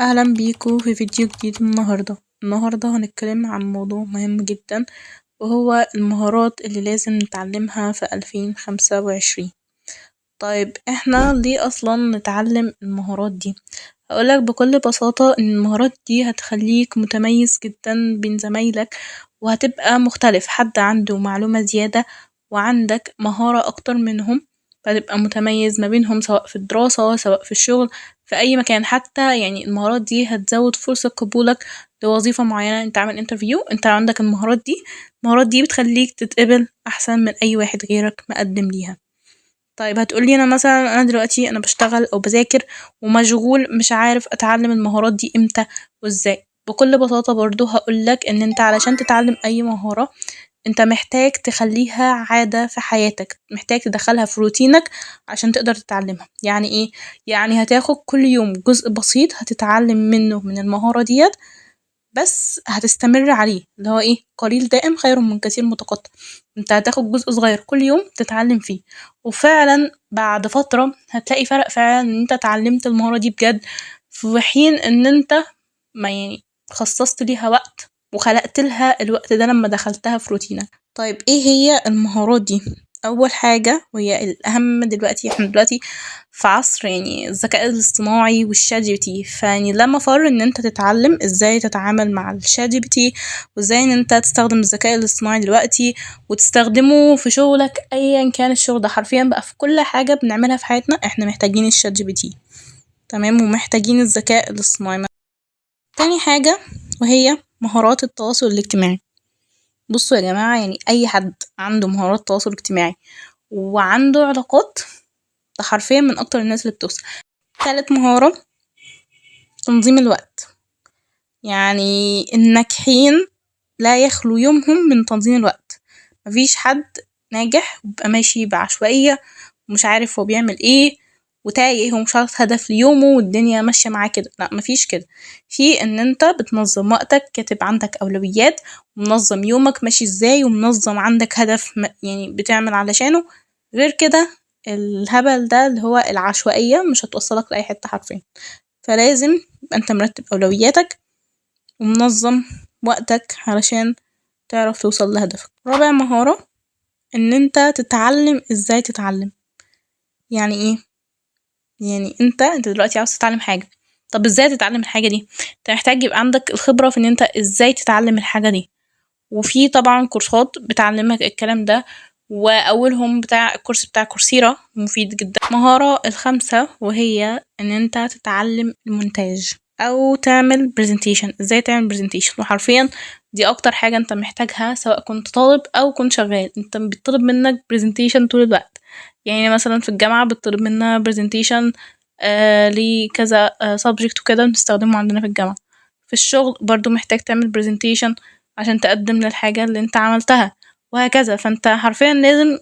أهلا بيكو في فيديو جديد النهاردة. النهاردة هنتكلم عن موضوع مهم جدا، وهو المهارات اللي لازم نتعلمها في 2025. طيب احنا ليه أصلا نتعلم المهارات دي؟ هقولك بكل بساطة إن المهارات دي هتخليك متميز جدا بين زمايلك وهتبقى مختلف ، حد عنده معلومة زيادة وعندك مهارة أكتر منهم فتبقى متميز ما بينهم سواء في الدراسة سواء في الشغل في أي مكان ، حتى المهارات دي هتزود فرصة قبولك لوظيفة معينة ، انت عامل انترفيو انت عندك المهارات دي ، المهارات دي بتخليك تتقبل أحسن من أي واحد غيرك مقدم ليها. طيب هتقولي أنا مثلا أنا دلوقتي أنا بشتغل أو بذاكر ومشغول مش عارف أتعلم المهارات دي امتى وازاي ، بكل بساطة برضه هقولك إن انت علشان تتعلم أي مهارة انت محتاج تخليها عادة في حياتك ، محتاج تدخلها في روتينك عشان تقدر تتعلمها ، يعني ايه ؟ يعني هتاخد كل يوم جزء بسيط هتتعلم منه من المهارة ديت بس هتستمر عليه اللي هو ايه قليل دائم خير من كثير متقطع ، انت هتاخد جزء صغير كل يوم تتعلم فيه وفعلا بعد فترة هتلاقي فرق فعلا إن انت اتعلمت المهارة دي بجد في حين إن انت ما يعني خصصت ليها وقت وخلقتلها الوقت ده لما دخلتها في روتينك. طيب ايه هي المهارات دي ؟ أول حاجة وهي الأهم دلوقتي ، احنا دلوقتي في عصر الذكاء الاصطناعي والشات جي بي تي ، فيعني لا مفر إن انت تتعلم ازاي تتعامل مع الشات جي بي تي وازاي إن انت تستخدم الذكاء الاصطناعي دلوقتي وتستخدمه في شغلك أيا كان الشغل ده ، حرفيا بقى في كل حاجة بنعملها في حياتنا احنا محتاجين الشات جي بي تي تمام ، ومحتاجين الذكاء الاصطناعي. تاني حاجة وهي مهارات التواصل الاجتماعي ، بصوا يا جماعة أي حد عنده مهارات تواصل اجتماعي وعنده علاقات ده حرفيا من أكتر الناس اللي بتوصل. تالت مهارة تنظيم الوقت ، يعني الناجحين لا يخلو يومهم من تنظيم الوقت ، مفيش حد ناجح بيبقى ماشي بعشوائية ومش عارف هو بيعمل ايه وتايه ومش حاطط هدف ليومه والدنيا ماشية معاه كده ، لأ مفيش كده ، في إن انت بتنظم وقتك كاتب عندك أولويات منظم يومك ماشي ازاي ومنظم عندك هدف بتعمل علشانه ، غير كده الهبل ده اللي هو العشوائية مش هتوصلك لأي حتة حرفيا ، فلازم يبقى انت مرتب أولوياتك ومنظم وقتك علشان تعرف توصل لهدفك. رابع مهارة إن انت تتعلم ازاي تتعلم ، يعني ايه ؟ يعني انت دلوقتي عاوز تتعلم حاجة ، طب ازاي هتتعلم الحاجة دي ؟ انت محتاج يبقى عندك الخبرة في إن انت ازاي تتعلم الحاجة دي وفي طبعا كورسات بتعلمك الكلام ده وأولهم بتاع الكورس بتاع كورسيرا مفيد جدا. المهارة الخامسة وهي إن انت تتعلم المونتاج أو تعمل بريزنتيشن ، ازاي تعمل بريزنتيشن ، وحرفيا دي أكتر حاجة انت محتاجها سواء كنت طالب أو كنت شغال ، انت بيطلب منك بريزنتيشن طول الوقت ، يعني مثلا في الجامعة بيطلب منا بريزنتيشن لكذا سابجكت وكده بنستخدمه عندنا في الجامعة ، في الشغل برضه محتاج تعمل بريزنتيشن عشان تقدم للحاجة اللي انت عملتها وهكذا ، فانت حرفيا لازم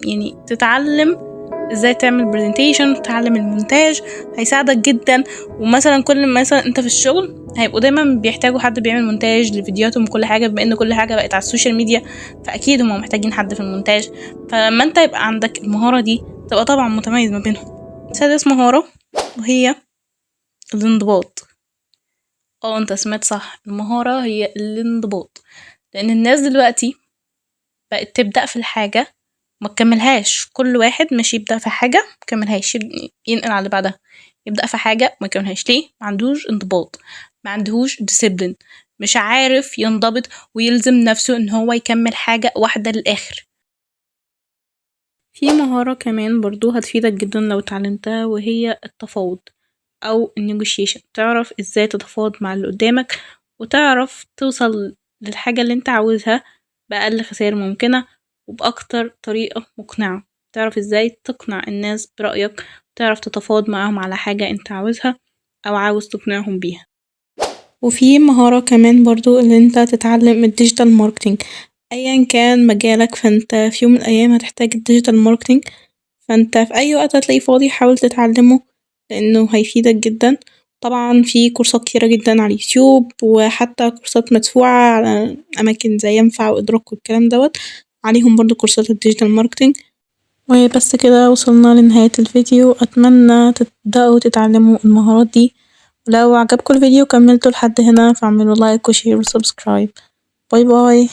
تتعلم ازاي تعمل بريزنتيشن وتتعلم المونتاج هيساعدك جدا. ومثلا كل ما مثلا انت في الشغل هيبقوا دايما بيحتاجوا حد بيعمل مونتاج لفيديوهاتهم وكل حاجة، بما ان كل حاجة بقت على السوشيال ميديا فأكيد هما محتاجين حد في المونتاج، فلما انت يبقى عندك المهارة دي تبقى طبعا متميز ما بينهم. سادس مهارة وهي الانضباط. انت سمعت صح، المهارة هي الانضباط، لأن الناس دلوقتي بقت تبدأ في الحاجة ما تكملهاش، كل واحد ماشي يبدأ في حاجة ما يكملهاش، ينقل على اللي بعدها، يبدأ في حاجة ما يكملهاش. ليه؟ ما عندوش انضباط، ما عندهوش discipline، مش عارف ينضبط ويلزم نفسه إن هو يكمل حاجة واحدة للآخر. في مهارة كمان برضو هتفيدك جدا لو اتعلمتها وهي التفاوض أو النيجوشيشن، تعرف ازاي تتفاوض مع اللي قدامك وتعرف توصل للحاجة اللي انت عاوزها بأقل خسائر ممكنة وبأكتر طريقة مقنعة، تعرف ازاي تقنع الناس برأيك، تعرف تتفاوض معاهم على حاجة انت عاوزها أو عاوز تقنعهم بيها. وفي مهارة كمان برضه إن انت تتعلم ال digital marketing أيا كان مجالك فانت في يوم من الأيام هتحتاج ال digital marketing فانت في أي وقت هتلاقيه فاضي حاول تتعلمه لإنه هيفيدك جدا ، طبعا في كورسات كتيرة جدا ع اليوتيوب وحتى كورسات مدفوعة على أماكن زي ينفع وإدراك والكلام دوت عليهم برضه كورسات ال digital marketing. وبس كده وصلنا لنهاية الفيديو أتمنى تبدأو تتعلمو المهارات دي ولو عجبكو الفيديو وكملتو لحد هنا فاعملو like و share و subscribe، باي باي.